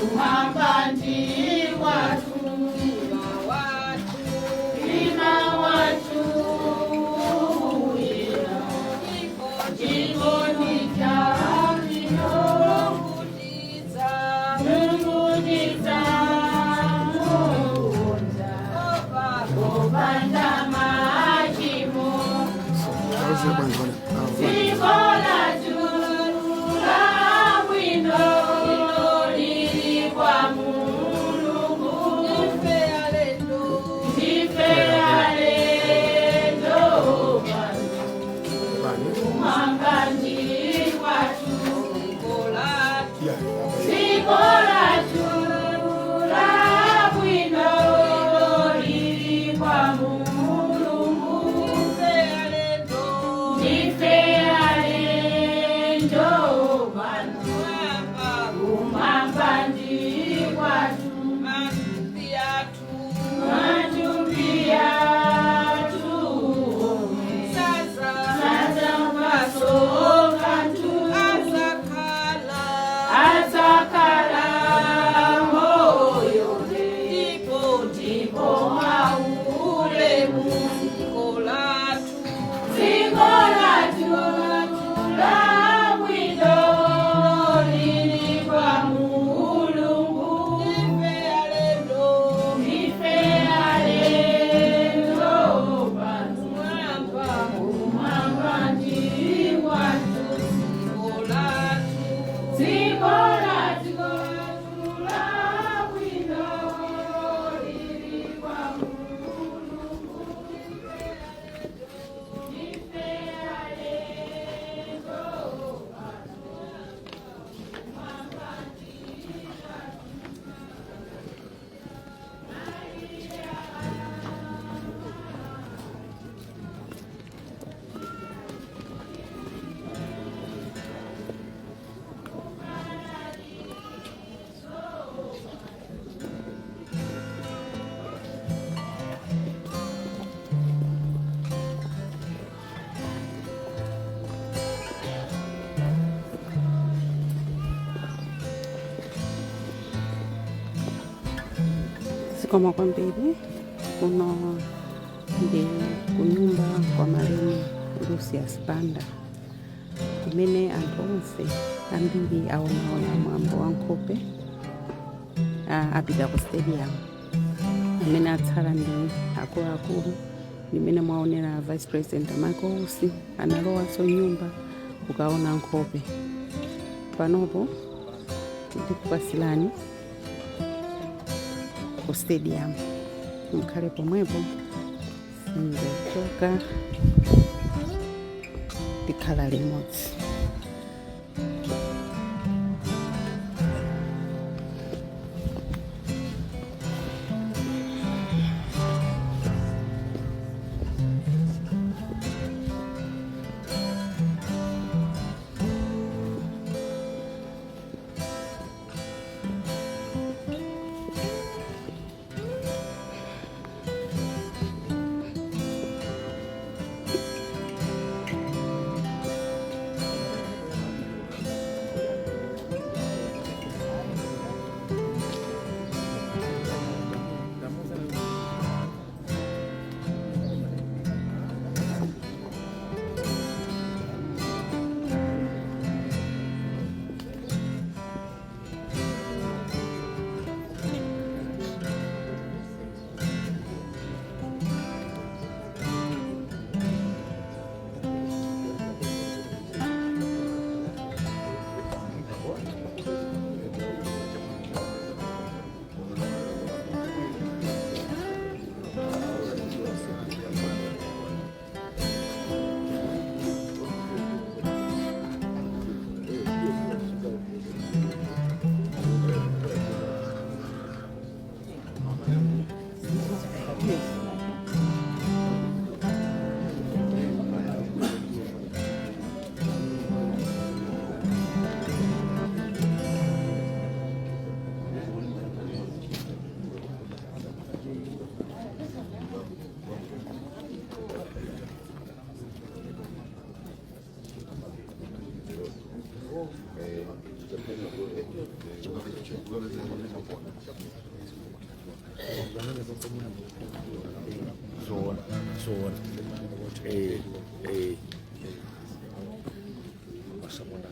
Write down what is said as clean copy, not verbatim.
Kumwamba ndi kwathu. Mtima wathu ina. Chikondi chabwino. Mulungu tidzamukonda. Popanda machimo. Dziko lathu labwino lili kwa Mulungu. Ndife alendo pano. Kumwamba ndi kwathu. Dziko lathu labwino lili kwa Mulungu. Ndife alendo pano. Kumwamba ndi kwathu. Matupi athu omwe sadzamvaso kanthu. Adzakhala moyo ndipo mwaulemu. Dziko lathu labwino lili kwa Mulungu. Ndife alendo pano. Kumwamba ndi kwathu. Dziko lathu labwino lili kwa Mulungu. Ndife alendo pano. Kumwamba ndi kwathu. Zikomo kwambiri. Kuno ndi kunyumba kwa malemu Lucius Banda, kumene anthu onse ambiri aonaona mwambo wa nkhope. Apita ku stadium. Amene atsala ndi akuluakulu, ndimene mwaonera Vice President Michael Usi analowanso nyumba kukaona nkhope. Panopo ndikupasilani ku stadium. Mukhale pomwepo, sindichoka, tikhala limodzi. Zoona, zoona. Eh, eh. Masamonda.